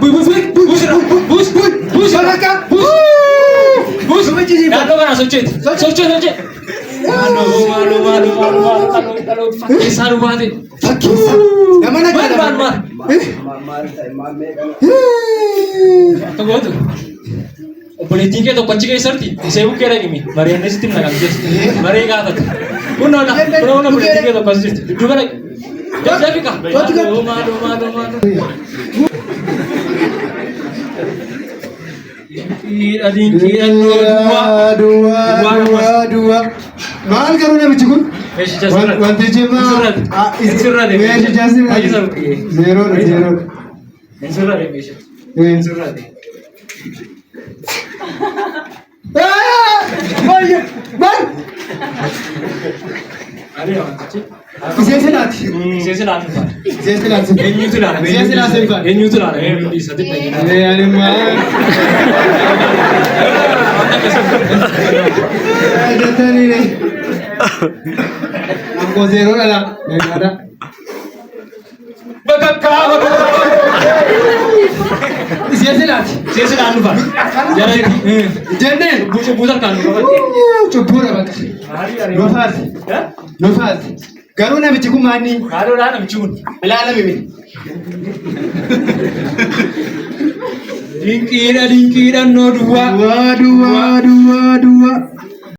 Buy buy buy Buy buy buy buy buy buy Bakka. buy buy. Sochii Naannoo kanaa socheeti. Sochee sochee. Maaloo maaloo maaloo maaloo maaloo maaloo maaloo fakkeessaa nu baate. Fakkeessa. Nama Maal nagaa. maal maal. Akka gootu. Obboleettiin kee tokko achi keessatti isee bukkee dhaqimi. Mari'annee sitti himna kan jettu. Maree gaafate. Kunoo na kunoo na obboleettiin kee tokko as jirti. Dudduuba dhaqi. Daddafi ka. Maaloo maaloo maaloo maaloo. Dinqiidha dinqiidha duwwaa. Duwwaa duwwaa duwwaa. Maal garuu namichi kun? Meeshicha sirratti. Wantichi Sirratti. Sirratti. Meeshicha sirratti. Zeeroodha zeeroodha. Hin sirrate meeshicha. Hin sirrate. Maal? Maali wantichi? Ishee silaati. Ishee silaan dhufa. Ishee silaati. Eenyutu ilaala? Ishee silaati dhufa. Eenyutu ilaala? Eenyutu dhiisa? Xiqqaa. Ani maal? Jettanii Angoo zeeroodha laa. Nagaadha. Bakakkaa bakakkaa. Ishee silaati. Ishee silaan dhufa. Jaratti. Jenneen. Cubbuu cubbuu tarkaan nu qabatti. Cubbuudha bakka. Nufaati. Nufaati. Garuu namichi kun maanni Haadhoodhaa namichi kun. ilaalame miti. Dinqiidha dinqiidha noo duwwaa. Duwwaa duwwaa duwwaa duwwaa.